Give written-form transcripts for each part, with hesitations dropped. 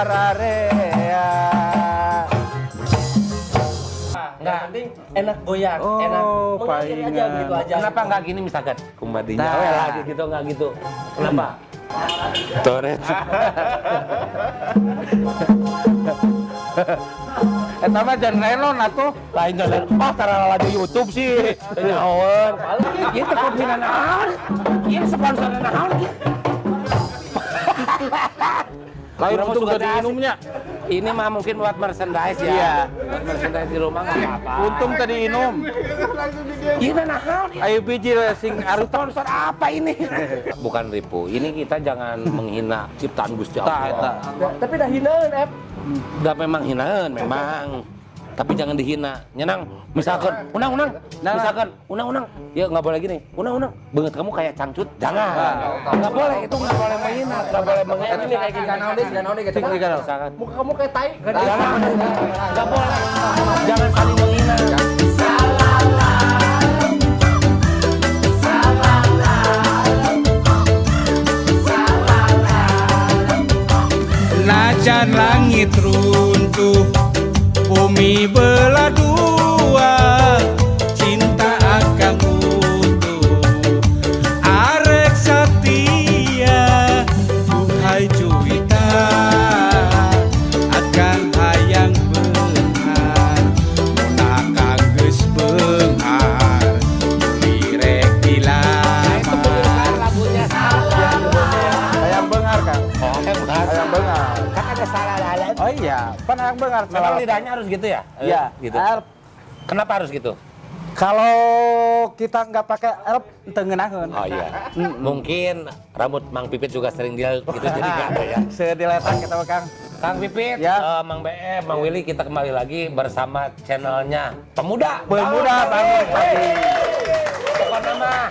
Ararea. Yang penting enak goyang, Oh, enak mengalir aja palingan. Begitu aja. Kenapa nggak gini misalkan? Kumadinya Nah. we lagi gitu, nggak gitu. Kenapa? Toret. Eta mah John Lennon atuh. Lain jalan. Oh, tara lagi YouTube sih. Teu nyahoeun. Ieu teh kopinan naon? Ieu sponsor naon ieu? Lain Urang mah untung suka tadi teh asik. minumnya. Ini mah mungkin buat merchandise ya. Iya. Buat merchandise di rumah nggak apa-apa. Untung tadi minum. Ieu teh naon? Ayo biji sing arut. Sponsor apa ini? Bukan ripu. Ini kita jangan menghina ciptaan Gusti Tah, eta. Allah. Tapi dah hinaan, Ep. Udah memang hinaan, memang. Tapi jangan dihina. Nyenang, misalkan, unang, unang, Nah, misalkan, unang, unang, ya nggak boleh gini. Unang, unang, banget kamu kayak cangcut, jangan. Nggak boleh, itu nggak boleh menghina, nggak boleh menghina. Ini kayak gini naon deh, naon deh gitu. Sing siga naon. Misalkan, Muka kamu kayak tai. jangan, nggak boleh, jangan saling menghina. Najan langit runtuh, bumi belah dua, cinta akan utuh. Arek setia, duhai juwita, akang hayang beunghar, mun akang geus beunghar, tuluy rek dilamar. Lagunya Hayang beunghar, Kang. Oh, bukan. Hayang beunghar. Kan ada salah lala. Oh iya, pan hayang beunghar. Memang lidahnya harus gitu ya? Iya. Gitu. Elp. Kenapa harus gitu? Kalau kita nggak pakai elp, teu ngeunaheun. Oh iya. Mungkin rambut Mang Pipit juga sering dia gitu, jadi nggak ada ya. Sediletak kita mah, Kang. Kang Pipit, Ya. Mang BM, Mang Willy, kita kembali lagi bersama channelnya Pemuda Pemuda Bangun Pagi. Pokoknya mah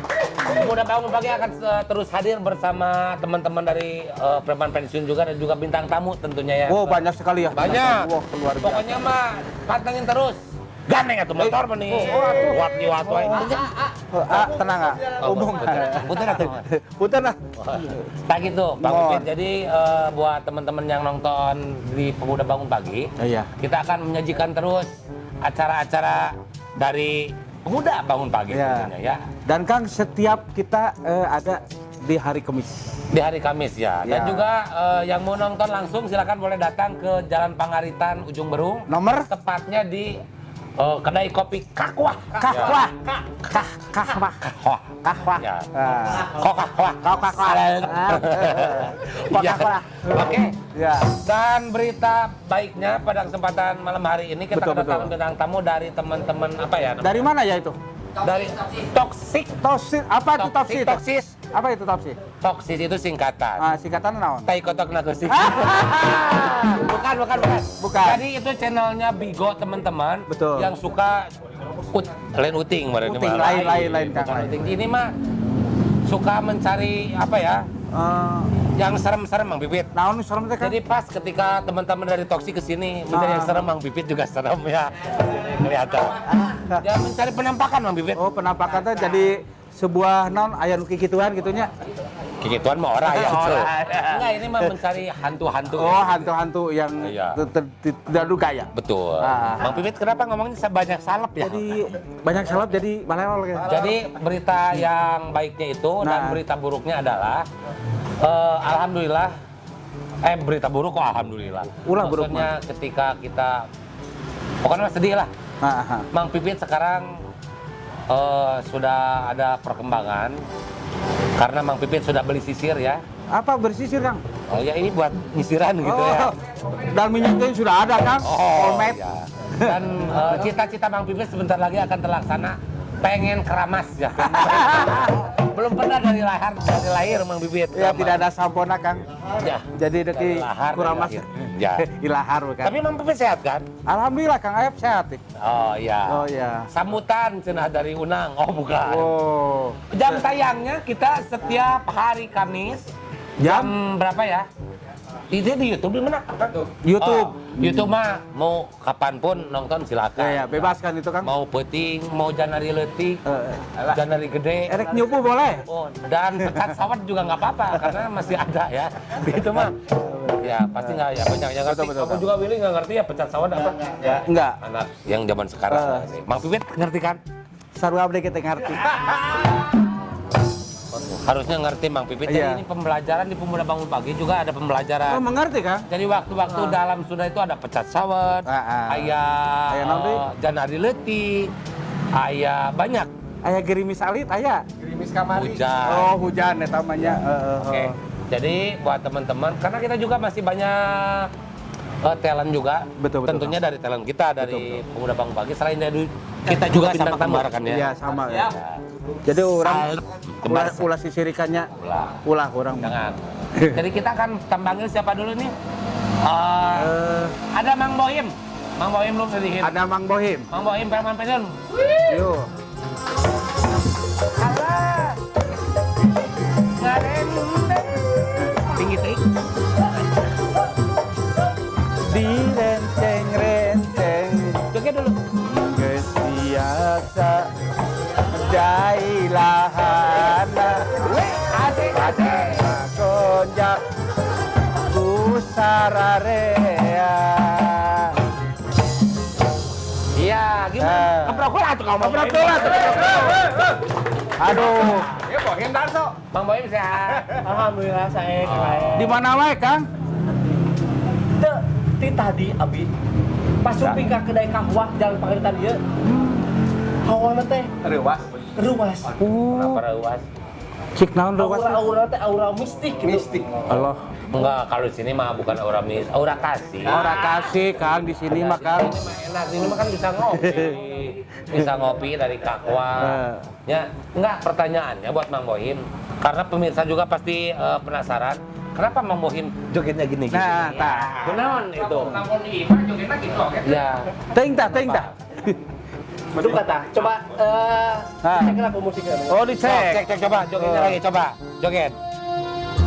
Pemuda Bangun Pagi akan terus hadir bersama teman-teman dari Preman Pensiun juga dan juga bintang tamu tentunya ya. Wow, banyak sekali ya. Banyak. Wah, luar biasa. Pokoknya mah pantengin terus. Gandeng atuh motor mah nih. Wat di wat wae. Oh, ah, tenang ah. Oh, Umum. punten. Punten atuh. Punten ah. Tak gitu, Bang Mohon. Pipit. Jadi buat teman-teman yang nonton di Pemuda Bangun Pagi, Iya. kita akan menyajikan terus acara-acara dari Pemuda Bangun Pagi Iya. tentunya ya. Dan Kang, setiap kita ada di hari Kamis. Di hari Kamis ya. Dan Ya. juga yang mau nonton langsung silakan boleh datang ke Jalan Pangaritan Ujung Berung. Nomor? Tepatnya di kedai kopi Kakwah. Kahwah. Ya. Kah kahwah. Kahwah. Kahwah. Ya. Ah. Kok kahwah. Kau kahwah. Kok Ya. kahwah. Oke. Ya. Dan berita baiknya pada kesempatan malam hari ini kita Betul, kedatangan betul. bintang tamu dari teman-teman apa ya namanya? Dari mana ya itu? Dari Toxic. Toksi. Apa itu toksi? Toksis. Apa itu toksi? Toksis itu singkatan. Ah, singkatan naon? Tai kotok nagosi. Bukan, bukan, bukan. Bukan. Jadi itu channelnya Bigo teman-teman. Betul. Yang suka lain uting kemarin ini Uting, mah. lain, lain, lain, Kang, Bukan lain. uting. Ini mah suka mencari apa ya? Yang serem-serem, Mang Pipit. Naon nu serem teh, Kang? Jadi pas ketika teman-teman dari Toksi ke sini mencari Ah. yang serem, Mang Pipit juga serem ya. Kelihatan. Dia mencari penampakan, Mang Pipit. Oh, penampakan teh jadi sebuah naon aya nu kikituan gitu nya. Kikituan mah orang ya. Ora. Enggak, ini mah mencari hantu-hantu. Oh, hantu-hantu yang Iya. tidak duga ya. Betul. Ah. Mang Pipit kenapa ngomongnya sebanyak salep ya? Jadi banyak salap jadi balerol gitu. Jadi berita yang baiknya itu dan Nah. berita buruknya adalah alhamdulillah, berita buruk kok alhamdulillah. Ulah buruk. Maksudnya ketika kita pokoknya mah sedih lah. Ah, ah. Mang Pipit sekarang sudah ada perkembangan karena Mang Pipit sudah beli sisir ya. Apa bersisir, Kang? Oh ya, ini buat nyisiran gitu ya. Oh, dan minyaknya sudah ada, Kang. Oh, Olmet. iya. Dan cita-cita Mang Pipit sebentar lagi akan terlaksana, pengen keramas ya. Belum pernah dari lahir Mang Pipit. Ya, keramas. tidak ada sampona, Kang. Ya. Jadi Dari deki lahar, dari kuramas. lahir. Ya. Ilahar bukan. Tapi Mang Pipit sehat kan? Alhamdulillah Kang Aep sehat. Ih. Oh iya. Oh iya. Sambutan cenah dari Unang. Oh bukan. Oh. Jam tayangnya kita setiap hari Kamis. Jam? Jam berapa ya? Itu di YouTube di mana? YouTube. Oh, YouTube mah mau kapanpun nonton silakan. Ya, ya, bebas kan itu, Kang. Mau peuting, mau janari leutik, janari gede. Erek nyupu boleh. Oh, dan pecat sawat juga nggak apa-apa karena masih ada ya. Itu mah. Ya, pasti nggak ya banyak yang ngerti. Betul, betul, Aku juga Willy nggak ngerti ya pecat sawat apa. Enggak. Anak yang zaman sekarang. Mang Pipit ngerti kan? Sarua abdi kita ngerti. Harusnya ngerti Mang Pipit. Jadi Iya. ini pembelajaran di Pemuda Bangun Pagi juga ada pembelajaran. Oh, mengerti Kang? Jadi waktu-waktu dalam Sunda itu ada pecat sawat, aya Aya naon deui? janari leutik, aya banyak Aya gerimis alit aya. Gerimis kamari. hujan. Oh, hujan eta mah nya. Heeh. Oke. Jadi buat teman-teman, karena kita juga masih banyak talent juga. Betul, betul, Tentunya dari talent kita dari Pemuda Bangun Pagi. Selain dari kita juga bintang tamu kan ya. Iya, sama ya. Jadi orang Kembar. ulah, ulah sisirikannya Ulah. ulah orang. Jangan. Jadi kita akan panggil siapa dulu nih? Ada Mang Bohim. Mang Bohim belum sedihin. Ada Mang Bohim. Mang Bohim preman pensiun. Yo. Alah. Ngarendeng. Tinggi tinggi. Direnceng-renceng Joget dulu. geus biasa jailahana. Asik asik. Konjak ku sararea. Iya, gimana? Keprok atuh kamu. Keprok atuh. Aduh, Ya Bohim Darso. Bang Bohim sehat. Alhamdulillah saya di mana wae, Kang? Teu, ti tadi abi pas sumping ka kedai kahwah jalan Pangaritan ieu. Hawana teh Reuwas. ruas. Kenapa reuas? Cik naon reuwas? Aura-aura teh aura mistik gitu. Mistik. Allah. Enggak, kalau di sini mah bukan aura mis, aura kasih. Ora kasih, Kang, di sini mah, Kang. Ini mah enak, ini mah kan bisa ngopi. Bisa ngopi dari kakwa. Ya, enggak, pertanyaannya buat Mang Bohim. Karena pemirsa juga pasti penasaran, kenapa Mang Bohim jogetnya gini gini? Nah, tah. Kunaon itu? Lamun di imah jogetna gitu oke. Ya. Teuing tah, teuing tah. Duh kata, coba cek lah musiknya. Oh, Sok, dicek. cek, cek, coba jogetnya lagi, coba. Joget.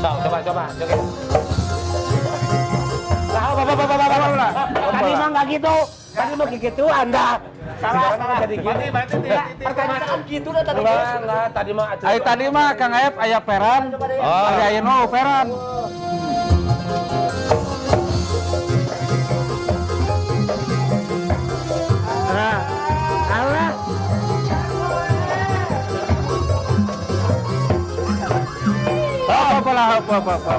Sok, coba, coba, joget. Lah, apa, apa, apa, apa, apa, apa. Tadi mah nggak gitu. Tadi mah gitu Anda. Salah, salah jadi gini. Pertanyaan kan gitu dah tadi. Enggak, enggak, tadi mah Ayo tadi mah Kang Aep aya peran. Oh. Aya aya nu peran. Nah, alah. Apa lah, apa apa apa.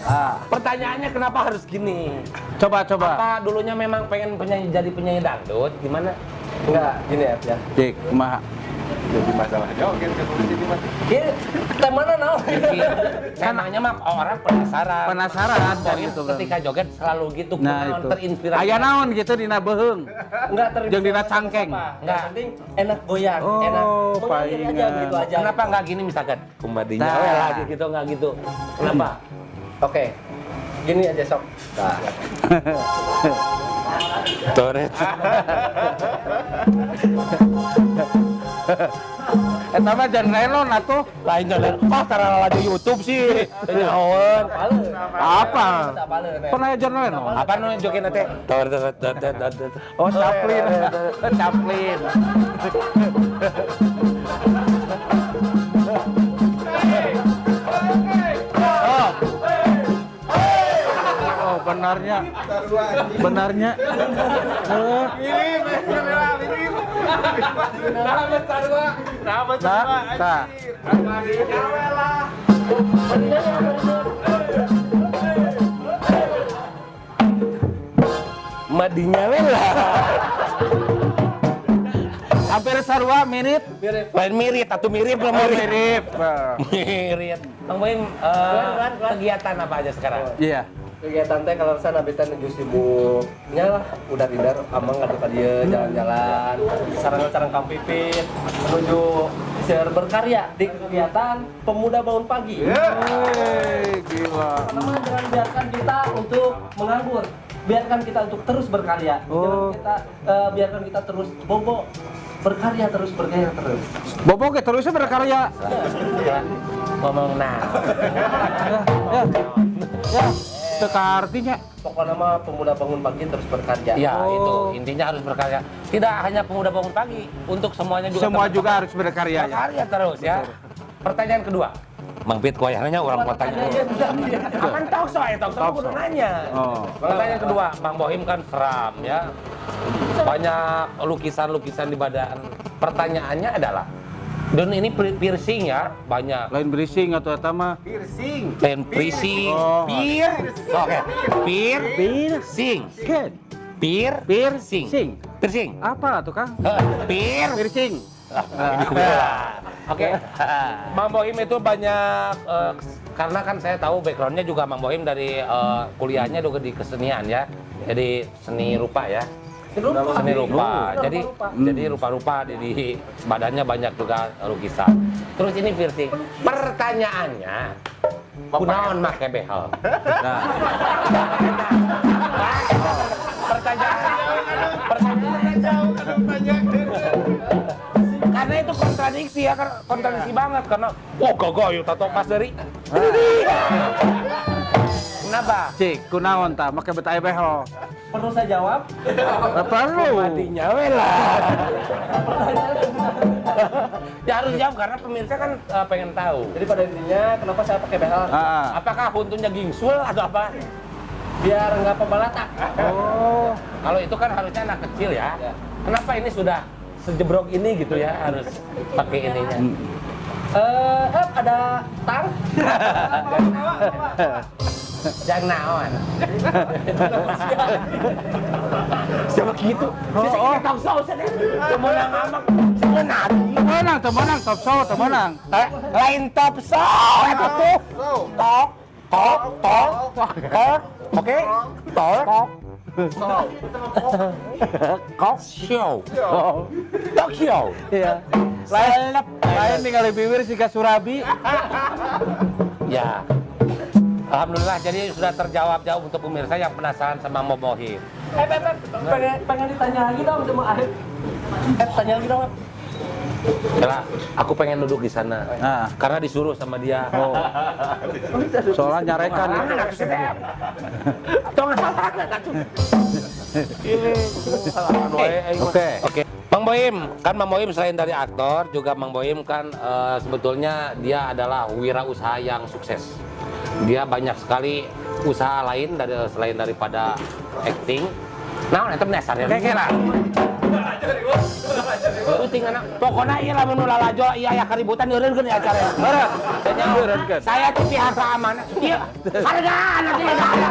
Ah, Pertanyaannya kenapa harus gini? coba coba. Apa dulunya memang pengen penyanyi jadi penyanyi dangdut? Gimana? Enggak, gini ya. Ya. Dik, kumaha? Jadi masalah joget ke sini mah. Ini temana naon? Temanya mah orang penasaran. Penasaran kan Pokoknya gitu. ketika joget selalu gitu, Nah, kunaon itu. terinspirasi. Aya naon gitu dina beuheung. Enggak terinspirasi. Jeung dina cangkeng. Apa. Enggak. Yang penting enak goyang, Oh, enak mengalir aja palingan. gitu aja. Kenapa nggak gini misalkan? Kumadinya Nah. we lagi gitu nggak gitu. Kenapa? Oke. Gini aja sok. Nah. Toret. Eta mah John Lennon atuh. Lain jalan. Wah, tara laju YouTube sih. Nyahoan. Apa? Apale, Pernah ya John Lennon? Apa nu jogetna teh? Toret toret toret toret. Oh, Chaplin. Chaplin. Oh. Oh, benarnya. Benarnya. Eh, nah, nah. Madinya we lah. Hampir sarua mirip. Lain mirip atau mirip lah Oh, mirip. mirip. Mirip. Bang Boim, kegiatan apa aja sekarang? Iya. Kegiatan teh kalau sana habis teh nuju sibuknya lah udah dinner amang ngadu ka dieu jalan-jalan sareng-sareng Kang Pipit menuju seueur berkarya di kegiatan Pemuda Bangun Pagi. Hei, gila. Pertama, jangan biarkan kita untuk menganggur. Biarkan kita untuk terus berkarya. Jangan Oh. kita biarkan kita terus bobo berkarya terus berkarya terus. Bobo ke terusnya berkarya. Ngomong nah. Ya, ya. Ya, teu artinya. Pokoknya mah Pemuda Bangun Pagi terus berkarya. Ya, Oh. itu intinya harus berkarya. Tidak hanya Pemuda Bangun Pagi, untuk semuanya juga. Semua teman-teman juga harus berkarya ya. berkarya terus ya. Pertanyaan kedua. Mang Pit wayahnya urang mau tanya. Akan talk show ya, talk show kudu nanya. Oh. Pertanyaan kedua, Mang Bohim kan seram ya. Banyak lukisan-lukisan di badan. Pertanyaannya adalah, dan ini piercing ya, banyak. Lain berising atau eta mah. Piercing. Lain piercing, Oh. pir, oke, pir, piercing, Ken. pir, Piercing. sing, piercing, Apa tuh, Kang? Heh, pir. Piercing. Oke, Mang Bohim itu banyak karena kan saya tahu backgroundnya juga Mang Bohim dari kuliahnya juga di kesenian ya, jadi seni rupa ya. Seni rupa. Jadi jadi rupa-rupa di badannya banyak juga lukisan. Terus ini piercing. Pertanyaannya, kunaon make behel? Nah, Pertanyaan karena itu kontradiksi ya, kan kontradiksi banget karena wah gagah yuk tato pas dari kenapa? Cik, kunaon tah make bet aya behel. Perlu saya jawab? Lah, perlu. Matinya we lah. Ya harus jawab karena pemirsa kan pengen tahu. Jadi pada intinya kenapa saya pakai behel? Ah. Apakah huntunya gingsul atau apa? Biar nggak pembalatak. Oh. Kalau itu kan harusnya anak kecil ya. Ya. Kenapa ini sudah sejebrok ini gitu ya harus pakai ininya? Ada tang. Jangan naon. Siapa gitu? Oh, tahu saus ya. Temenang amak, temenang. Temenang, temenang, top show, temenang. Lain top show itu tuh. Tok, tok, tok, tok. Oke? Tok. Kok show. Talk show. Iya. Lain, lain tinggal bibir siga surabi. Ya. Alhamdulillah jadi sudah terjawab jauh untuk pemirsa yang penasaran sama Momohim. Pengen ditanya lagi dong sama Arif. Tanya lagi dong. Karena aku pengen duduk di sana. Nah. Karena disuruh sama dia. Oh. Soalnya nyarekan itu. Tong halangan atuh. Oke. Oke. Mang Boim, kan Mang Boim selain dari aktor juga Mang Boim kan sebetulnya dia adalah wirausaha yang sukses. Dia banyak sekali usaha lain dari selain daripada acting. Nah, eta penasaran. Oke lah. Syuting anak. Pokoknya ieu lamun nu lalajo ieu aya keributan eureunkeun ya acara. Eureun. Eureunkeun. Saya tuh pihak keamanan. Iya, hargaan atuh hargaan.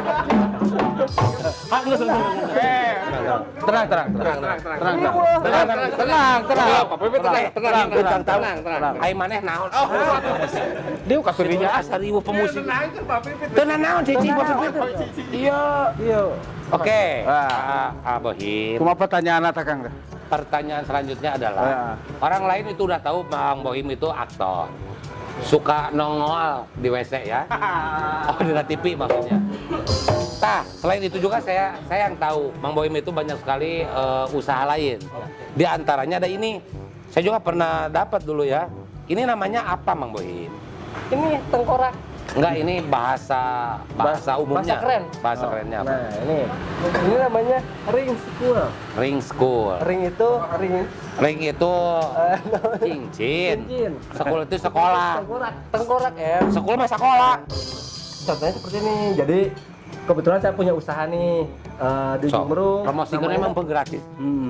Tenang, tenang, tenang, tenang, tenang, tenang, tenang, tenang. Tenang, tenang, tenang, tenang, tenang. Ai maneh naon? Oh, Dia kasurinya. Asa ribu pemusik. Tenang kan Pak Pipit. Tenang naon cicing Pak Pipit. Iya. Iya. Oke. Ah. Ah, Bohim. Kumaha pertanyaan eta Kang? Pertanyaan selanjutnya adalah Ah. orang lain itu udah tahu Bang Bohim itu aktor. Suka nongol di WC ya. Oh, di TV maksudnya. Tah, selain itu juga saya yang tahu Mang Bohim itu banyak sekali usaha lain. Di antaranya ada ini. Saya juga pernah dapat dulu ya. Ini namanya apa Mang Bohim? Ini tengkorak. Enggak, ini bahasa umumnya. Bahasa keren. Bahasa kerennya apa? Nah, ini. Ini namanya ring school. Ring school. Ring itu ring Ring itu cincin. Cincin. School itu sekolah. Tengkorak, tengkorak ya. School mah sekolah. Contohnya seperti ini. Jadi kebetulan saya punya usaha nih di Sok, Jumrung. promosikan emang penggratis.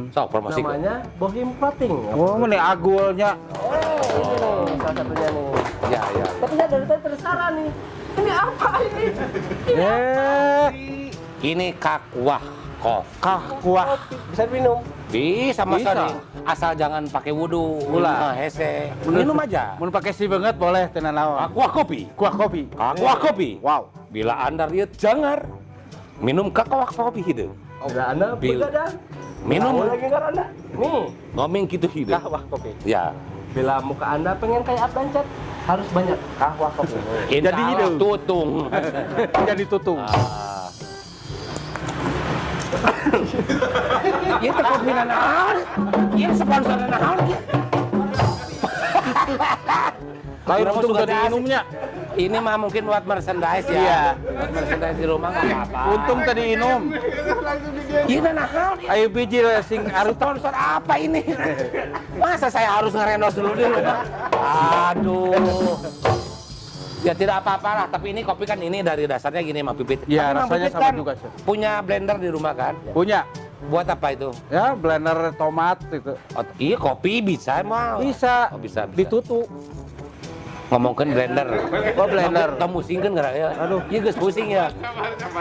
Sok, promosikan. Namanya Bohim Clothing. Oh, ini agulnya. Oh, ini nih salah satunya nih. Ya, ya. Tapi saya dari tadi penasaran nih. Ini apa ini? Ini kakwah kof. Kahkuah. Bisa minum. Bisa Mas Bisa. Sony. Asal jangan pakai wudu. Ulah. Nah, hese. Minum aja. Mun pakai si banget boleh tenan lawan. Kakwah kopi. Kuah kopi. Kakwah kopi. Wow. Bila Anda riet jangar, minum kakwah kopi hideung. Bila Anda begadang, Minum. lagi nggak Anda. Nih, Ngomong gitu hideung. kahwah kopi. Ya. Bila muka Anda pengen kayak Abdan Chat, harus banyak kahwah kopi. Insya Jadi Allah hideung. tutung. Jadi tutung. Ah. Ieu teh kopi naon? Ieu sponsor naon ieu? Lain Urang mah untung suka tadi asik. minumnya. Ini mah mungkin buat merchandise ya. Iya. Buat merchandise di rumah nggak apa-apa. Untung tadi minum. Ieu naon? Ayo biji sing arut. Sponsor apa ini? Masa saya harus ngerendos dulu di rumah? Aduh. Ya tidak apa-apalah, tapi ini kopi kan ini dari dasarnya gini, Mang Pipit. Ya, Tapi Mang rasanya Pipit sama kan juga sih. punya blender di rumah kan? Punya. Buat apa itu? Ya, blender tomat itu. Oh, iya, kopi bisa emang. Bisa. Oh, bisa, bisa. Ditutup. Ngomongkan blender. Oh, blender. Kamu pusing kan nggak ya? Aduh. Iya, geus pusing ya.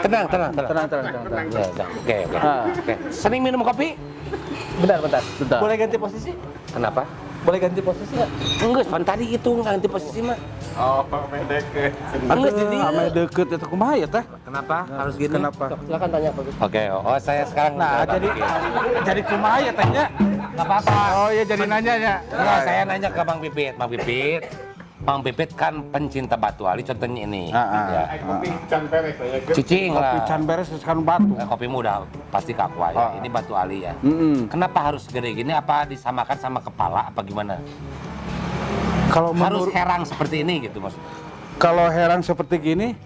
Tenang, tenang, tenang. Tenang, tenang, tenang. tenang. Ya, tenang. Oke, oke. Ah. Oke. Sering minum kopi? Bentar, bentar. Bentar. Boleh ganti posisi? Kenapa? Boleh ganti posisi nggak? Enggak, pan tadi itu ganti posisi mah. Oh, pendek. Enggak, jadi Ame deket itu kumaha ya teh? Kenapa harus gini? Kenapa? Sok, silakan tanya bagus. Oke, oh saya sekarang Nah, udah jadi bikin. jadi kumaha ya tehnya? Nggak apa-apa. Oh iya, jadi nanya ya. Enggak, saya nanya ke Bang Pipit. Bang Pipit, Bang Pipit kan pencinta batu ali, contohnya ini. Ah, ah. Ya. Kopi can beres saya. Cicing Kopi lah. can beres sekarang batu. Nah, kopimu udah pasti kakwa ya. Ah. Ini batu ali ya. Mm-mm. Kenapa harus gede gini? Apa disamakan sama kepala apa gimana? Kalau Harus menurut herang seperti ini gitu, Mas. Kalau herang seperti gini,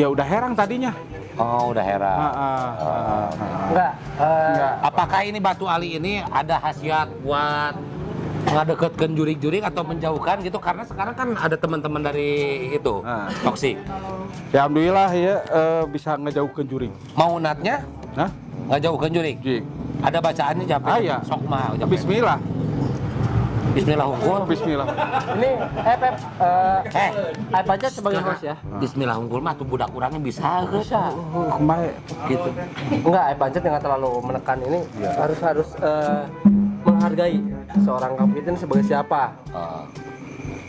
ya udah herang tadinya. Oh, udah herang. Ah, ah, ah, ah. Enggak. Enggak. Apakah ini batu ali ini ada khasiat buat ngadeketkan jurik-jurik atau menjauhkan gitu? Karena sekarang kan ada teman-teman dari itu toksik. Ya alhamdulillah ya, bisa ngejauhkan juring. Mau natnya Hah? ngejauhkan jurik? Jing. Ada bacaannya jape? Ah, iya. Sok mah jape. Bismillah. Bismillah hungkul. Bismillah. Ini Pep, apa aja sebagai host ya? Bismillah hungkul mah tuh budak urangnya bisa Bisa. Oh, kumaha gitu. Enggak, Pancet jangan terlalu menekan ini. Harus harus menghargai seorang Kang Pipit ini sebagai siapa.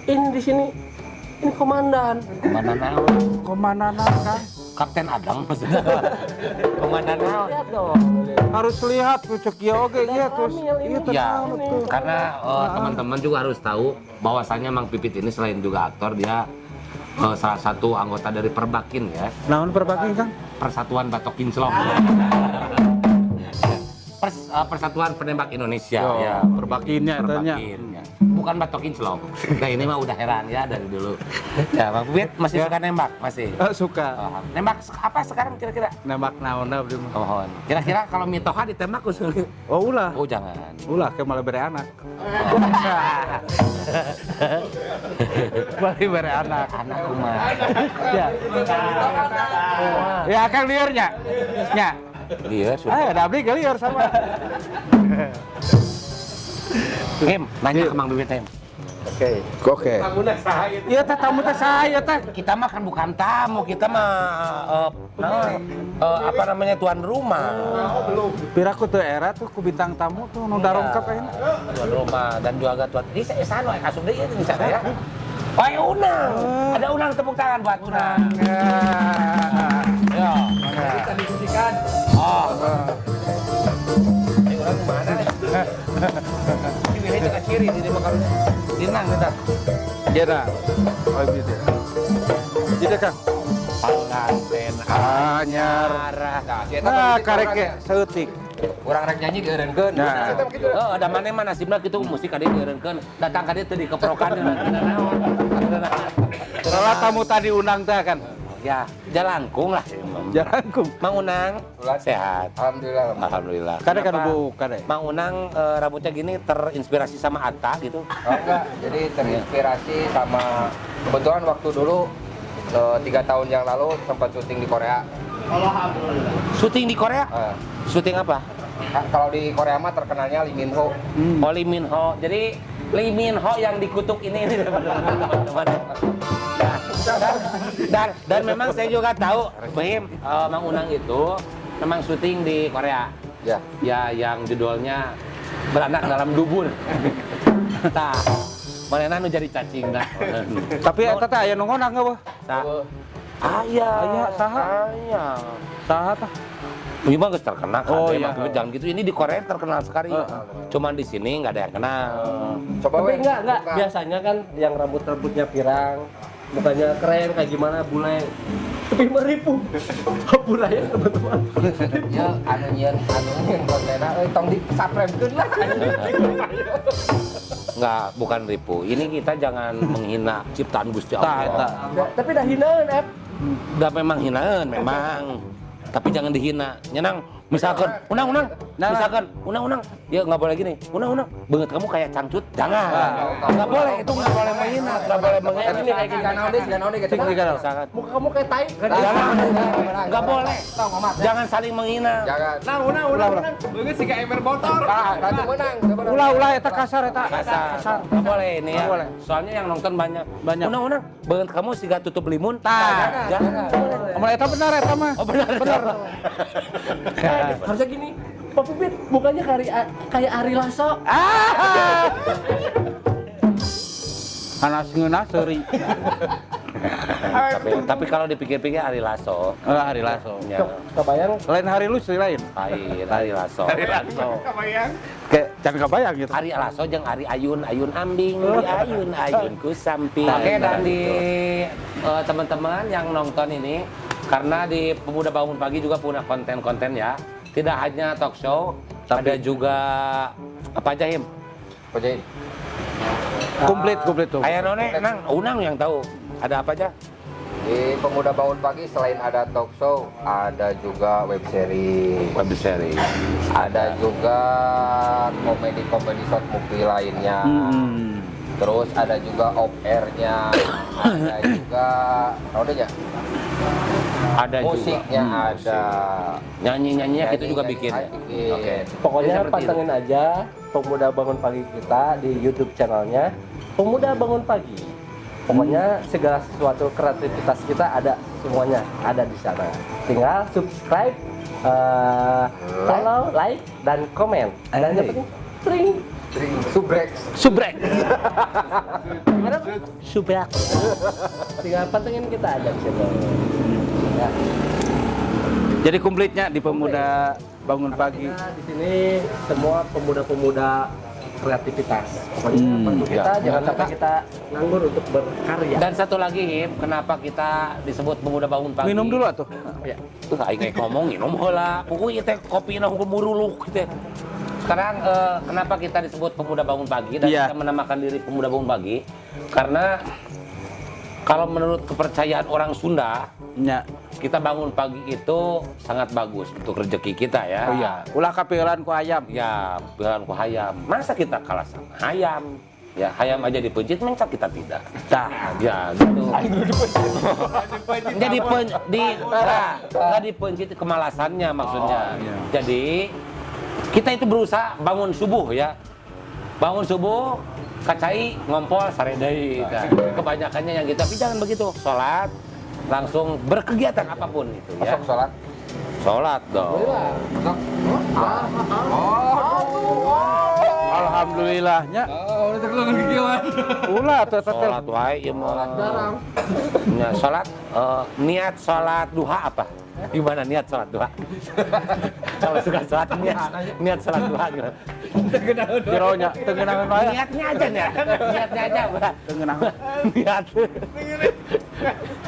Ini di sini ini komandan. Komandan naon? Komandan kan? Kapten Adang maksudnya. Komandan naon? Lihat dong. Harus lihat tuh cek ieu oge ieu terus. Hamil ini. Ieu Ya, tenang tuh. karena teman-teman juga harus tahu bahwasannya Mang Pipit ini selain juga aktor, dia salah satu anggota dari Perbakin ya, Naon Perbakin, Kang? Persatuan Batok Kinclong. Persatuan Penembak Indonesia Yo, ya. Perbakinnya eta nya. Perbakin ya. Bukan Batok Kinclong. Nah, ini mah udah heran ya dari dulu. Ya, Mang Pipit masih suka nembak, masih. Suka. Oh, nembak apa sekarang kira-kira? Nembak naon abdi mah. Mohon. Kira-kira kalau mitoha ditembak usul. Oh ulah. Oh, jangan. Ulah ke malah bere anak. Bari bere anak. Anak kumaha. Ya. Ya Kang lieur nya. Nya. Iya, sudah. Ah, ada abdi ge lieur sama. Him, nanya ke Mang Bibit, Him. Oke. Oke. Iya teh, tamu teh saya teh. Kita mah kan bukan tamu, kita mah nah, apa namanya, tuan rumah. Piraku teu era tuh ku bintang tamu tuh nu darongkap ayeuna. Tuan rumah dan juga tuan. Ini saya sanu asup deui di sana ya. Oh, ya, Unang. Ada Unang, tepuk tangan buat Unang. Ya. Yo. Oh. Ini orang mana nih? Ini wilayahnya ke kiri, jadi bakal dinang kita. Iya dah. Oh gitu. Jadi Kang. Pengantin Anyar. arah. Nah, karek ge saeutik. Urang rek nyanyi geureunkeun. Nah. Oh, ada mana mah nasibna gitu musik ka dieu dieureunkeun, datang ka dieu teu dikeprokan naon. Soalnya tamu tadi undang teh kan. Ya, jalangkung lah. Jalangkung. Mang Unang sehat. Alhamdulillah. Alhamdulillah. Kade kan Kenapa? buka deh. Mang Unang rambutnya gini terinspirasi sama Atta gitu. Oh, enggak, jadi terinspirasi sama kebetulan waktu dulu 3 tahun yang lalu sempat syuting di Korea. Syuting di Korea? Syuting apa? Nah, kalau di Korea mah terkenalnya Lee Min Ho. Oh, Lee Min Ho. Jadi Lee Min Ho yang dikutuk ini teman-teman. Nah, dan memang saya juga tahu, Bahim, Mang Unang itu memang syuting di Korea. Ya. Ya, yang judulnya Beranak Dalam Dubur. Tah, manehna nu jadi cacing nah. Tapi eta teh aya nu ngonang eueuh. Tah. Aya. Aya, saha? Aya. Saha tah? Ini mah geus terkenal kan, Oh, oh, iya. jangan gitu. Ini di Korea terkenal sekali. Cuman di sini nggak ada yang kenal. Coba Tapi weh, enggak. buka. Biasanya kan yang rambut-rambutnya pirang, mukanya keren kayak gimana bule. Tapi meripu. Hampura ya teman-teman. Ya, anu nyieun kontenna euy tong di subscribe lah. Nggak, bukan ripu. Ini kita jangan menghina ciptaan Gusti Tah Allah. eta. Tapi dah hinaan, Ep. Udah memang hinaan, memang. Tapi jangan dihina. Nyenang, misalkan unang-unang, misalkan unang-unang, ya nggak boleh gini. Unang-unang, banget kamu kayak cangcut, jangan. Nggak boleh, itu nggak boleh menghina, nggak boleh menghina. Ini kayak gini kan naon deui, gitu. Misalkan, Muka kamu kayak tai. jangan, nggak boleh. Jangan saling menghina. Jangan. Nah, unang, unang, unang. Beungeut siga ember motor. Tah, tah teu meunang, teu meunang. Ulah ulah eta kasar eta. Kasar. Nggak boleh ini ya. Nggak boleh. Soalnya yang nonton banyak. Banyak. Unang-unang, banget kamu siga tutup limun. Tah. Jangan. Amun eta benar eta mah. Oh benar. Benar. Harusnya gini. Pak Pipit mukanya kayak Ari Lasso. Ah. Hanas ngeunah seuri. Tapi kalau dipikir-pikir Ari Lasso. Oh, Ari Lasso. Ya. Kebayang Lain hari lu sih lain. Lain Ari Lasso. Ari Lasso. Kebayang. Kayak jangan kebayang gitu. Ari Lasso jeung Ari Ayun, Ayun ambing, di Ayun Ayun ku samping. Oke, dan di teman-teman yang nonton ini, karena di Pemuda Bangun Pagi juga punya konten-konten ya. Tidak hanya talk show, Tapi- ada juga apa aja Him? Apa Jain? Komplit komplit tuh. Ayah none, nang, unang yang tahu. Ada apa aja? Di Pemuda Bangun Pagi selain ada talk show, ada juga web series. Web series. Ada juga komedi-komedi short movie lainnya. Terus ada juga off air-nya, ada juga naon nya? Ada Musiknya juga. ada. Nyanyi-nyanyinya kita juga Nyanyi-nyanyi bikin. Ya? bikin. Oke. Pokoknya Jadi seperti itu. pantengin aja Pemuda Bangun Pagi kita di YouTube channelnya Pemuda Bangun Pagi. Pokoknya segala sesuatu kreativitas kita ada semuanya ada di sana. Tinggal subscribe, follow, like, dan komen. Dan yang penting tring. Subrek. Subrek. Gimana? Subrek. Tinggal pantengin kita aja di situ. Ya. Jadi komplitnya di Pemuda Bangun Pagi. Kita di sini semua pemuda-pemuda kreativitas. Pokoknya bantu kita ya. jangan sampai kita nganggur untuk berkarya. Dan satu lagi Him, kenapa kita disebut Pemuda Bangun Pagi? Minum dulu atuh. Ya. Tuh aing kayak ngomong minum heula. Pokoknya teh kopina hukum muruluk gitu. Sekarang kenapa kita disebut Pemuda Bangun Pagi dan Iya. kita menamakan diri Pemuda Bangun Pagi? Karena kalau menurut kepercayaan orang Sunda, Nya. kita bangun pagi itu sangat bagus untuk rezeki kita ya. Oh iya, ulah kapeulan ku ayam. Ya, bukan ku hayam. Masa kita kalah sama hayam? Ya, hayam aja dipencit, masa kita tidak? Tah. Ya, gitu. Jadi nggak dipencit kemalasannya maksudnya. Oh, iya. Jadi kita itu berusaha bangun subuh ya. Bangun subuh, kacai ngompol sare deui. Nah, kebanyakannya yang gitu. Tapi jangan begitu. Sholat langsung berkegiatan apapun itu ya. Masuk sholat. Sholat dong. Masuk. Alhamdulillahnya. Oh, udah terlalu gigiwan. Ulah atuh eta teh. Sholat wae ieu mah. Ya, sholat niat sholat duha apa? Gimana niat sholat duha? Kalau suka sholat niat sholat duha gimana? Jero nya teu ngeunaheun wae. Niatnya aja nih, niatnya aja udah. Teu ngeunaheun. Niat.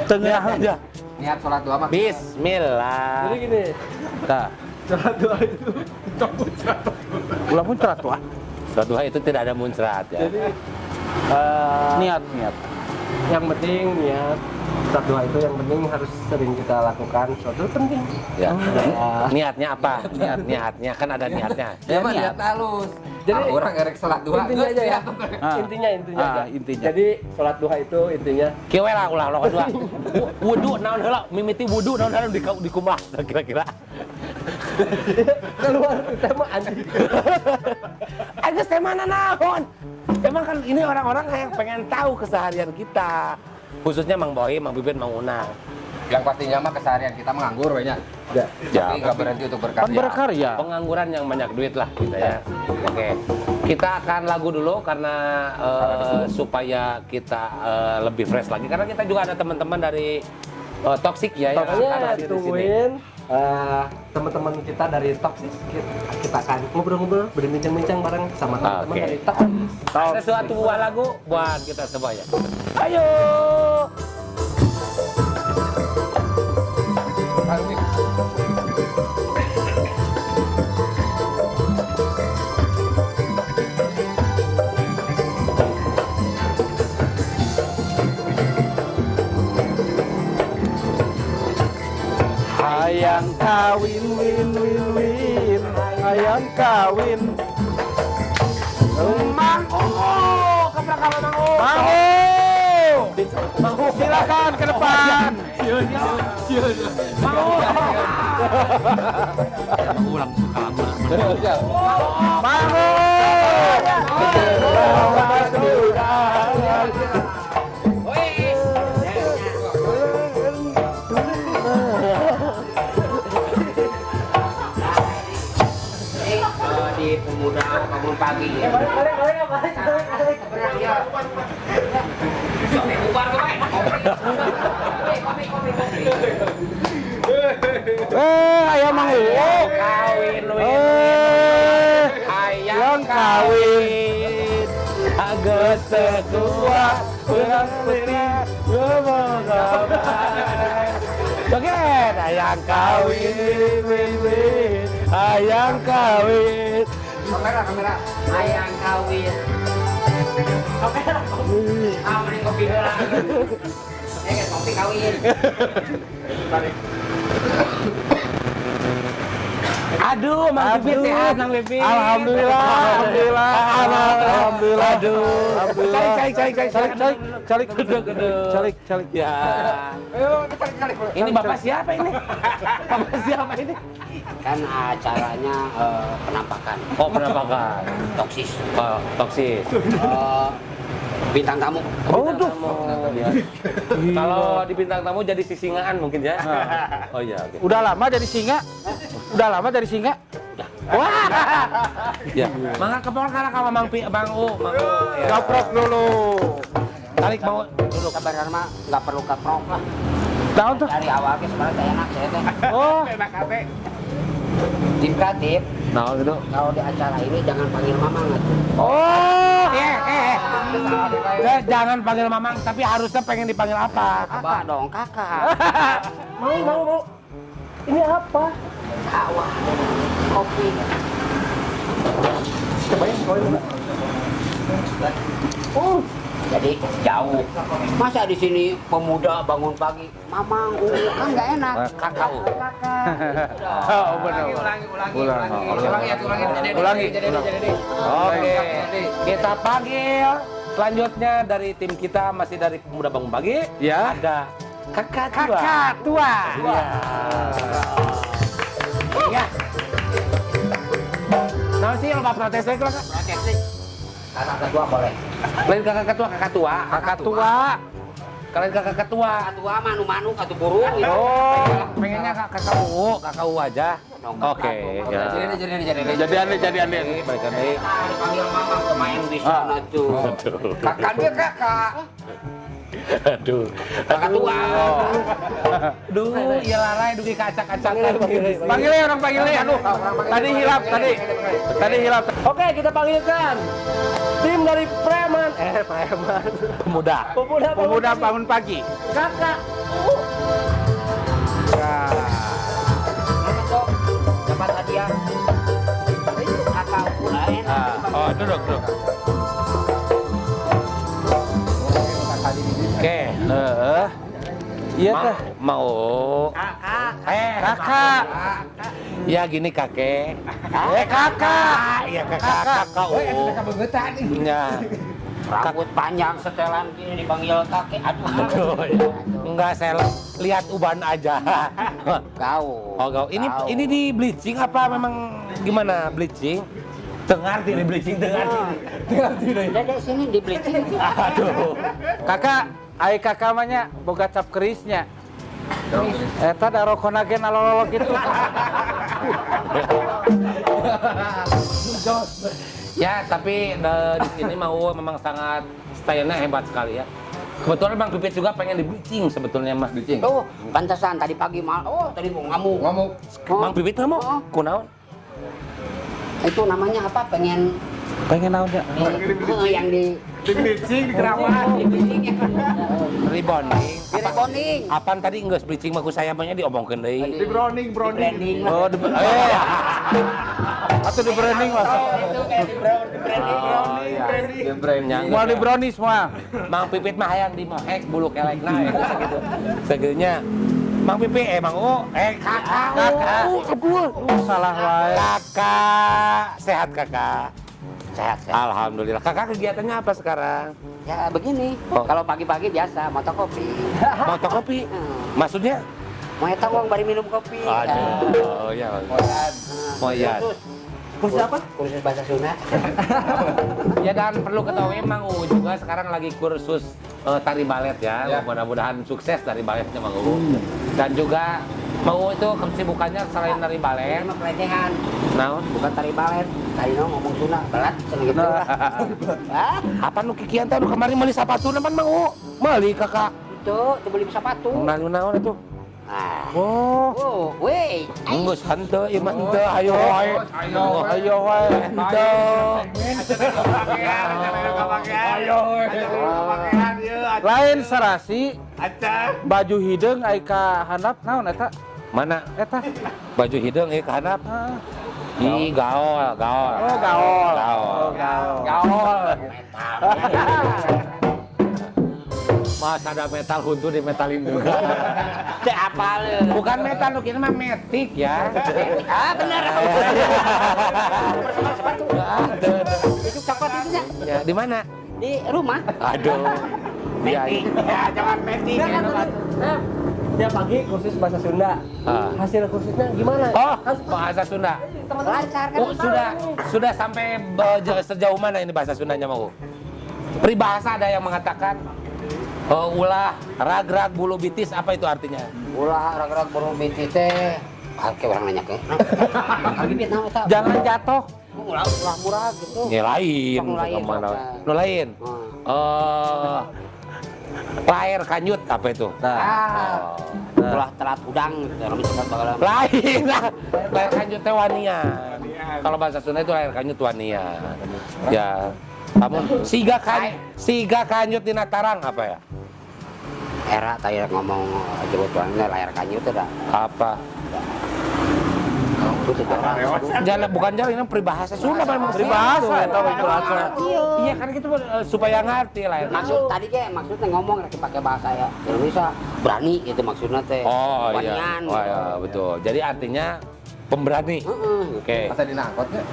Teu ngeunaheun. aja. Niat sholat doa mah. Bismillah. Jadi gini, Tah. sholat doa itu Ulah muncrat tuh ah. Sholat duha itu tidak ada muncrat ya. jadi Niat niat. yang penting niat sholat doa itu yang penting harus sering kita lakukan. Sholat itu penting. Ya. Niatnya apa? Niat niatnya kan ada niatnya. Ya mah niat halus. Jadi, Jadi orang erek sholat doa. Intinya aja ya. Ah. Intinya intinya Ah, aja. intinya. Jadi sholat duha itu intinya Kieu we lah ulah lo kedua. Wudu naon heula, mimiti wudu naon heula di kumaha kira-kira. keluar tema anjing. Agus teh mana naon? Emang kan ini orang-orang yang pengen tahu keseharian kita. Khususnya Mang Boy, Mang Bibit, Mang Unang. Yang pastinya mah keseharian kita menganggur banyak. Ya. Tapi nggak berhenti untuk Kan berkarya. berkarya. Pengangguran yang banyak duit lah gitu ya. Oke. Kita akan lagu dulu karena supaya kita lebih fresh lagi. Karena kita juga ada teman-teman dari Toxic ya yang akan Pokoknya hadir di sini. tungguin teman-teman kita dari Toxic, kita akan ngobrol-ngobrol, berbincang-bincang bareng sama teman-teman Oke. dari Toxic. Ada suatu buah lagu buat kita semuanya. Ayo. Hayang kawin win win win, hayang kawin. Mang Uu, ke belakang Mang Uu. Mang Uu. Silakan ke depan. Mang Uu. Mang Uu. Di pemuda bangun pagi. Ayam Mang Uu. Kawin win. Hayang kawin. Agus setua perang putih ngomong. Joget, hayang kawin Win win win, hayang kawin. Kamera, kamera. Hayang kawin. Kamera. Ah, mending kopi heula. Eh, kopi kawin. Aduh, Mang Pipit sehat, Mang Pipit. Alhamdulillah, alhamdulillah, alhamdulillah. Aduh. Alhamdulillah. Calik, calik, calik, Calik, calik, calik, Aduh, aduh. calik, calik. Ya. Ini bapak siapa ini? Bapak siapa ini? Kan acaranya penampakan Oh, penampakan. toksis. Oh, toksis. Bintang tamu. Oh, tuh. Kalau di bintang tamu jadi sisingaan mungkin ya. Oh iya, oke. Udah lama jadi singa? Udah lama jadi singa? Udah. Wah. Ya. Mangga kepol karena kalau Mang Pi, Bang U, Mang U. Ya. Gaprok dulu. Tarik mau duduk. Sebenarnya mah nggak perlu keprok lah. Tahu tuh. Dari awal ke sebenarnya enak saya teh. Oh, Enak ate. Tip katip, Nah, gitu. kalau di acara ini jangan panggil mamang atuh. oh. Jangan panggil Mamang, tapi harusnya pengen dipanggil apa? Kakak dong, kakak. Mau mau mau. Ini apa? Kawah, kopi. Cobain, cobain. Jadi jauh. Masa di sini pemuda bangun pagi, mamang, kan nggak enak. Kakak. Kakak. Oh, benar. Ulangi, ulangi, Ulang. ulangi. Ulangi, ulangi. Ulangi. Jadi. Oke, kita panggil selanjutnya dari tim kita masih dari Pemuda Bangun Pagi. Ya. Ada kakak tua. Kakak tua. Iya. Iya. Nah sih yang bapak protes lagi kakak. Protes nih. Kakak ketua boleh. Lain kakak ketua, kakak tua. Kakak tua. Kalian kakak ketua. Kakak tua manu-manu katu burung. gitu. Oh. Pengennya kakak U, kakak U aja. Oke. Ya. Jadi. Jadi aneh, jadi aneh. Balikan deh. Nah, dipanggil mamang kemain di sana tuh. Kakak dia kakak. Aduh. Kakak tua. Aduh, ya lalai dugi kacak-kacakan. Panggilnya orang panggilnya, aduh. Tadi hilap, tadi. Tadi hilap. Oke, kita panggilkan tim dari preman. Preman. Pemuda. Pemuda, Pemuda bangun pagi. Kakak. Mana kok dapat hadiah? Kakak lain. Oh, duduk, duduk. Oke. Heeh. Iya teh. Mau. Kakak. Kakak. Ya gini kakek. Kakak. Iya kakak, kakak. Oh, kakak beungetan nih. Ya. Rambut panjang setelan gini dipanggil kakek. Aduh. Aduh, ya. Enggak saya lihat uban aja. Kau. Oh, kau. Ini di bleaching apa memang gimana bleaching? Tengarti di bleaching, tengarti. Tengarti deh. Dari sini di bleaching. Aduh. Kakak, ai kakak mah nya boga cap kerisnya. Eta da rokona ge nalololok gitu. Ya, tapi di sini mau memang sangat stylenya hebat sekali ya. Kebetulan Bang Pipit juga pengen di bleaching sebetulnya mah. Bleaching. Oh, pantesan tadi pagi mal. Oh, tadi mau ngamuk. Ngamuk. Oh. Bang Pipit ngamuk? Oh. Kunaon? Itu namanya apa? Pengen Pengen naon ya? Yang di Di bleaching, di kerawat. di bleaching ya. Rebonding. Di rebonding. Apaan tadi geus bleaching mah ku saya mah nya diomongkeun deui. Di browning, Di browning. branding lah. Oh, di atau di branding mas. Itu kayak di branding. Oh, iya. Branding. Di branding. Mau di brownies semua. Mang Pipit mah hayang di mohek bulu kelekna ya sakitu. Sageunya. Mang Pipi, Mang U, kakak. Kakak. Aduh. Salah wae. Kakak, sehat kakak. Sehat, sehat. Alhamdulillah. Kakak kegiatannya apa sekarang? Ya begini, Oh. kalau pagi-pagi biasa motokopi. Motokopi. Maksudnya? Mau eta uang bari minum kopi. Aduh, ya. Moyan. Kursus apa? Kursus bahasa Sunda. Ya, dan perlu ketahui Mang U juga sekarang lagi kursus tari balet ya. Ya. Mudah-mudahan sukses tari baletnya Mang U. Dan juga Mang U itu kesibukannya selain tari balet, Ini mah pelecehan, naon? bukan tari balet. Tadi no ngomong Sunda, belat, cenah gitu lah. Hah? Apa nu kikian teh nu kemarin meuli sapatu pan Mang U? Meuli kakak. Itu beli sepatu. Naon naon itu? Ah. Oh. Oh, weh. Enggeus henteu ieu mah henteu ayo wae. Ayo ayo wae. Henteu. Lain serasi baju hideung ai ka handap naon eta? Mana? Eta. Baju hideung ieu ka handap. Heeh. Ih, gaol, gaol. Oh, gaol. Gaol. Oh, gaol. Gaol. Masa ada metal huntu di metalin juga. Teu apal. Bukan metal, lu kira mah metik ya. Ah, benar. Sepatu. Itu coklat itu nya. Ya, di mana? Di rumah. Aduh. Ya, Ya, jangan metik. Enggak kan tadi. Tiap pagi kursus bahasa Sunda. Ah. Hasil kursusnya gimana? Oh, bahasa Sunda. Lancar kan? Oh, sudah sampai sejauh mana ini bahasa Sundanya mau? Peribahasa ada yang mengatakan ulah rag-rag bulu bitis, apa itu artinya? Ulah rag-rag bulu bitis teh. Oke, orang nanya ke. Bibit naon eta? Jangan jatuh. Ulah ulah murah gitu. Ya lain, Sok nu lain, kemana? sok. Nu lain. Lahir kanyut apa itu? Nah. Ah. Ulah telat udang gitu. Lamun cepat bakal. Lain lah. Lahir kanyut teh wanian. Kalau bahasa Sunda itu lahir kanyut wanian. Ya. Kamu siga kanyut dina tarang apa ya? Era tadi ngomong jebut wangi layar kanyut teh dah. Apa? Itu orang. Jalan bukan jalan ini peribahasa Sunda memang Peribahasa eta peribahasa. Iya kan gitu supaya ngerti lah. Maksud tadi ge maksudnya ngomong rek pakai bahasa ya Indonesia berani gitu maksudnya teh. Oh iya. Wanian. Oh iya betul. Jadi artinya pemberani. Heeh. Oke. Masa dinangkot nggak?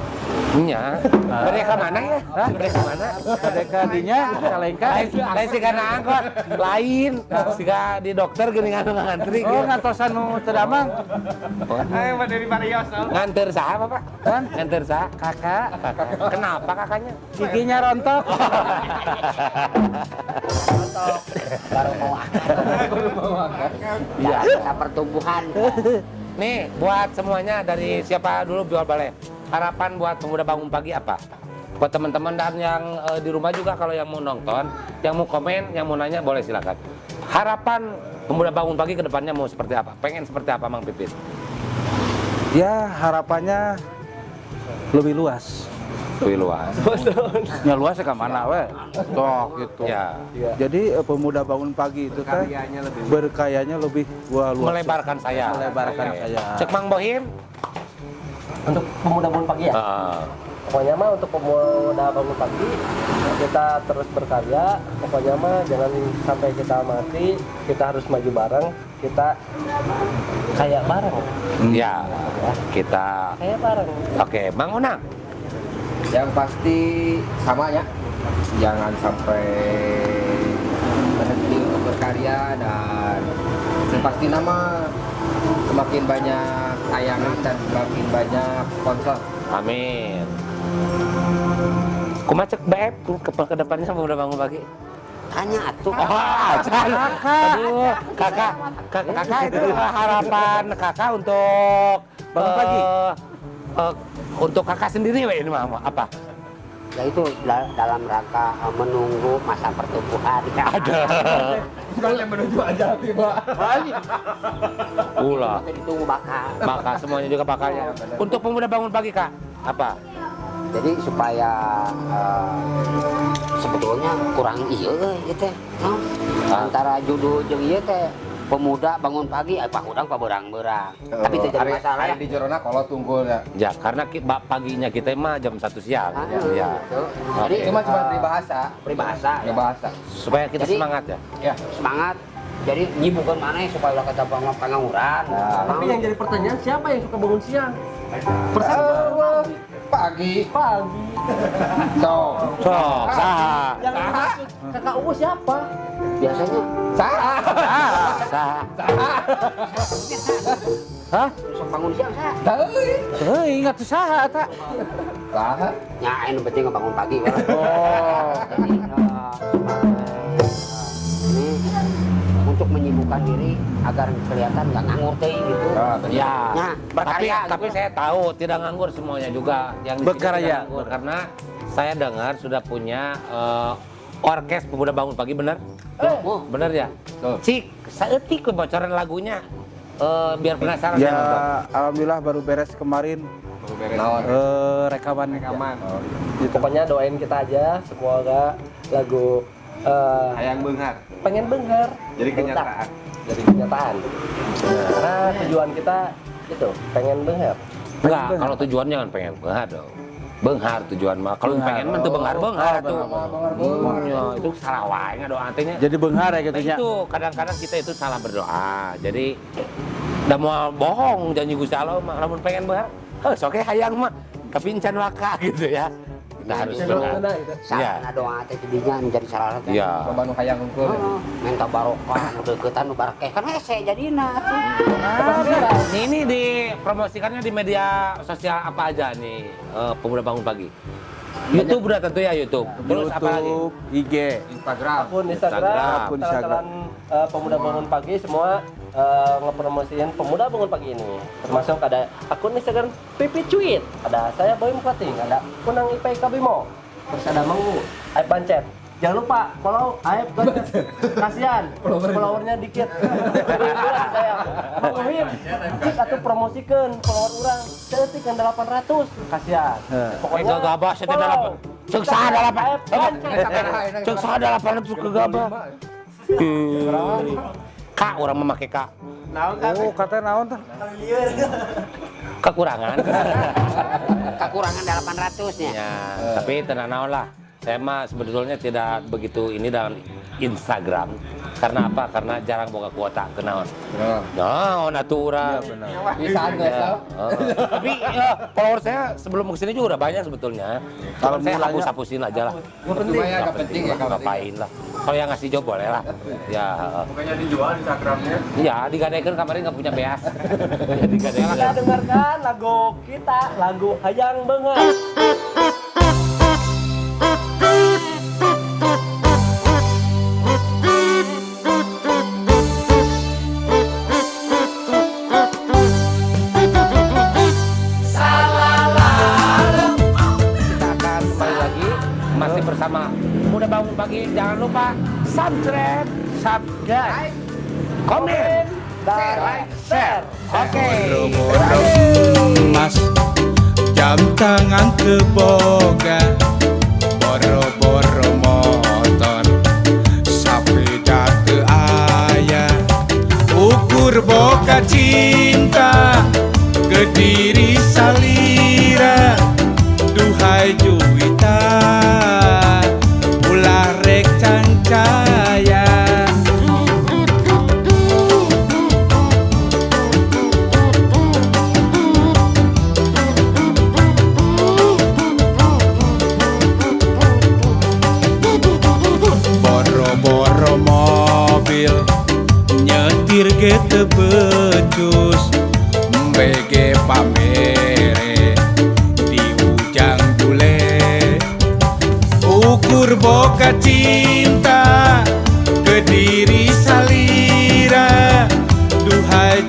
Nya. Mereka mana ya? Mereka mana? Mereka dinya calengka. Lain sih karena angkot, lain. Siga di dokter gini ngantri. Oh, ngantosan nu teu damang. Ayo, dari Marios. Nganter saha Bapak? Kan? Nganter saha? Kakak, Kenapa kakaknya? giginya rontok. Rontok. Baru mau akad. Iya. Masa pertumbuhan. Nih, buat semuanya dari siapa dulu biar boleh. Harapan buat pemuda bangun pagi apa? Buat teman-teman dan yang di rumah juga kalau yang mau nonton, yang mau komen, yang mau nanya boleh silakan. Harapan pemuda bangun pagi ke depannya mau seperti apa? Pengen seperti apa Mang Pipit? Ya, harapannya lebih luas. Lebih luas. Ya luas ya ke mana we? Toh gitu. Ya. Jadi pemuda bangun pagi itu teh berkayanya lebih wah, luas. Melebarkan sayap. Melebarkan Oke. sayap. Cek Mang Bohim. Untuk pemuda bangun pagi ya? Pokoknya mah untuk pemuda bangun pagi kita terus berkarya. Pokoknya mah jangan sampai kita mati, kita harus maju bareng, kita kayak bareng. Ya, kita. Kayak bareng. Oke, Mang Unang. Yang pasti sama ya, jangan sampai berhenti untuk berkarya dan yang pasti nama semakin banyak tayangan dan semakin banyak sponsor. Amin. Kumaha cek BF ke depannya pemuda bangun pagi? Tanya atuh. Oh, acan. Aduh, kakak, kakak itu harapan kakak untuk Bangun pagi. Untuk kakak sendiri we, ini mah apa? Ya itu dalam rangka menunggu masa pertumbuhan. Ada. Bukan yang menuju aja tiba. Ulah. Itu ditunggu bakal. Maka semuanya juga bakalnya. Untuk pemuda bangun pagi kak, apa? Jadi supaya sebetulnya kurang iya gitu. No? Antara judul jeung ieu teh pemuda bangun pagi, pak udang pak berang-berang. Tapi itu jadi masalah ya. Di Jorona kalau tunggul ya. Ya, karena paginya kita mah jam 1 siang. Ah, ya. gitu. Oke. Jadi Itu mah cuma peribahasa. Peribahasa. Peribahasa. Supaya kita Jadi- semangat ya. Ya. Semangat. Jadi nyibukeun maneh supaya ulah kata pangangguran. Tapi yang jadi pertanyaan, siapa yang suka bangun siang? Persatu pagi. Pagi. Sok. Sok, saha? Yang maksud kakak Uwu siapa? Biasanya Saha. Saha. Hah? sok bangun siang saha? Teuing. Heuh, ingat tuh saha eta. Saha. Nya anu penting bangun pagi lah. Oh. Jadi ini untuk menyibukkan diri agar kelihatan nggak nganggur teh gitu. Ah, bener. Ya. Nah, Tapi berkarya tapi gitu. saya tahu tidak nganggur semuanya juga yang di sini Berkarya. tidak nganggur karena saya dengar sudah punya orkes Pemuda Bangun Pagi, benar? Oh, Benar ya? Betul. Cik, saeutik kebocoran lagunya. Biar penasaran Ya, saya nonton. alhamdulillah baru beres kemarin Naon? rekaman. Rekaman. Gitu. Pokoknya doain kita aja semoga lagu Hayang beunghar. pengen beunghar Jadi kenyataan. Jadi kenyataan. Karena tujuan kita itu pengen beunghar. Enggak, kalau tujuan jangan pengen beunghar dong. Beunghar tujuan mah. Kalau Beunghar. pengen mah tuh beunghar beunghar tuh. Beunghar, beunghar. Ya, itu salah wae ngadoa teh nya. Jadi beunghar ya gitu Nah, nya. itu kadang-kadang kita itu salah berdoa. Jadi udah mau bohong janji Gusti Allah mah lamun pengen beunghar, heuh sok ge hayang mah. Tapi encan waka gitu ya. Kita harus beunghar. Nah, gitu. Iya. sarana doa teh tidinya menjadi sarana teh. Iya. Loba nu hayang unggul. Heeh, minta barokah nu deuketan nu barakeh kan hese jadina atuh. Ini dipromosikannya di media sosial apa aja nih, Pemuda Bangun Pagi? YouTube udah tentu ya YouTube. Terus apa lagi? YouTube, IG. Instagram. Akun Instagram, Akun Instagram. telan Pemuda Bangun Pagi semua ngepromosiin Pemuda Bangun Pagi ini. Termasuk ada akun Instagram Pipi Cuit, ada saya Boy Plating, ada Kunang IPK Bimo, terus ada Mangu, Aib Bancet. Jangan lupa follow Aib Bancet. Kasihan, followernya dikit. Kurang saya. Mang Uhim, cik atuh promosikeun follower urang saeutik kan 800. Kasihan. Pokoknya gegabah saya teh follow. delapan. Cek saha delapan. Aib Bancet. Cek saha 800 gegabah. Kak, orang memakai kak. Oh, katanya naon tah? Kekurangan. Kekurangan 800 nya. Ya, tapi tenang naon lah. Saya mah sebetulnya tidak begitu ini dalam Instagram. Karena apa? Karena jarang boga kuota kenaon. Naon atuh urang. Bisa geus Ya. tau. Oh. Tapi ya, follower saya sebelum kesini juga udah banyak sebetulnya. Kalau saya Alhamdulillahnya. hapus-hapusin aja lah. Nggak penting. Cuma ya nggak penting ya, nggak penting. Ngapain lah. Kalau yang ngasih job boleh lah. Ya. Bukannya dijual Instagramnya. Iya, digadaikan kemarin nggak punya beas. Ya, digadaikan. Kita dengarkan lagu kita, lagu Hayang Beunghar. Kita akan kembali lagi masih bersama Muda Bangun Pagi. Jangan lupa subscribe, Subscribe. komen, Dan like, share. Oke. Boro-boro emas, jam tangan teboga, boro-boro motor, sepeda teu aya, ukur boga cinta ke diri salira, duhai juwita ulah rek cancaya. Boro-boro mobil nyetir ge teu becus, mbege pamere di ujang bule, ukur boga cinta ke diri salira, duhai.